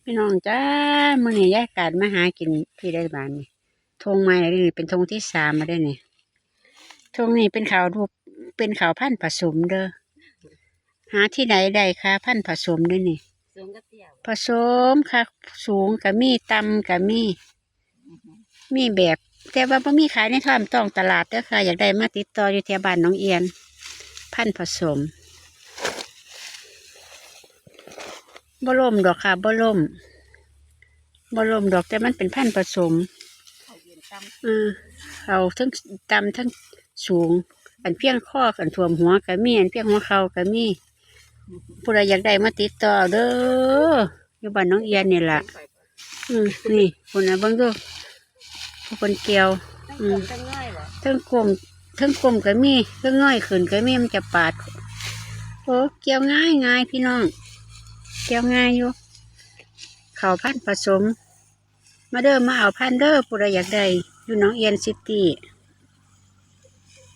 ພີ່ນ້ອງຈ້າ ມື້ນີ້ຍາຍກາດມາຫາກິນພີ້ໄດ້ບາດນີ້ ທົ່ງໃໝ່ເດ້ນີ້ ເປັນທົ່ງທີສາມແລ້ວເດ້ນີ້. ທົ່ງນີ້ເປັນເຂົ້າ ເປັນເຂົ້າພັນຜະສົມເດີ. ຫາທີ່ໃດໄດ້ຄະ ພັນຜະສົມເດ້ນີ້. ສູງກັບເຕັ້ຍ ຜະສົມຄະ ສູງກະມີ ຕ່ຳກະມີ ມີແບບ ແຕ່ວ່າບໍ່ມີຂາຍໃນທ້ອງຕະຫຼາດເດີຄ່ະ. ຢາກໄດ້ມາຕິດຕໍ່ຢູ່ແຖວບ້ານໜອງອຽນ ພັນຜະສົມ. ບໍ່ລົ້ມດອກຄ່ະ ບໍ່ລົ້ມ ບໍ່ລົ້ມດອກ ແຕ່ມັນເປັນພັນຜະສົມ. ເອີ ເຂົ້າເທິງຕ່ຳເທິງສູງ ອັນພຽງຄໍ ອັນຖ້ວມຫົວກະມີ ອັນພຽງຫົວເຂົ່າກະມີ. ຜູ້ໃດຢາກໄດ້ມາຕິດຕໍ່ເດີ ຢູ່ບ້ານໜອງອຽນນີ້ລະ. ອື ນີ້ ພຸ້ນນະ ເບິ່ງດູ ຜູ້ເພິ່ນກ່ຽວ. ອື ເທິງກົ້ອຍບໍ່ ເທິງກົ້ມ ເທິງກົ້ມກະມີ ເທິງງອຍຂຶ້ນກະມີ ມັນຈະປາດ. ໂອ້ ກ່ຽວງ່າຍໆ ພີ່ນ້ອງ ກ່ຽວງ່າຍຢູ່. ເຂົ້າພັນຜະສົມ ມາເດີ ມາເອົາພັນເດີ ຜູ້ໃດຢາກໄດ້ ຢູ່ໜອງອຽນຊິຕີ.